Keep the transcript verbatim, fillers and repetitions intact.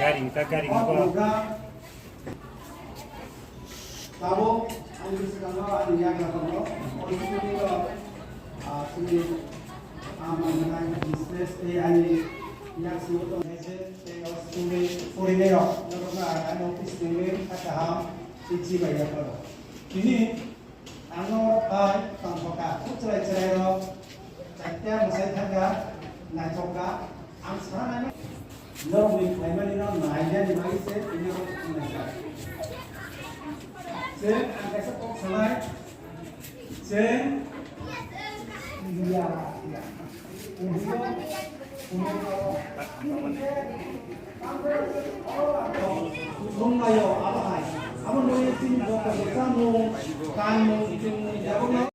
Garing ta garing bo. Tabuk ani bwskango ani yagra tongo. Oisukni rok, ah, chini, ah, manganai business tei ani yaksongo tongnai je tei o chini porinai rok norokno ang ani office ni wngwi kha kaham tei chibai yapharo. Tini ang norok bai tongthokha, o chwrai chwrai rok chaita mwsai thangkha, naithokha. Ang sana nai norokni khlaimani no nainani bagwi se tini o thangnaikha. Chwng ang kaisa kok sanai, chwng ya, ya. Thumlaio abo hai. Abo nui chini bokol chamung, kanmung, chumung, yago no.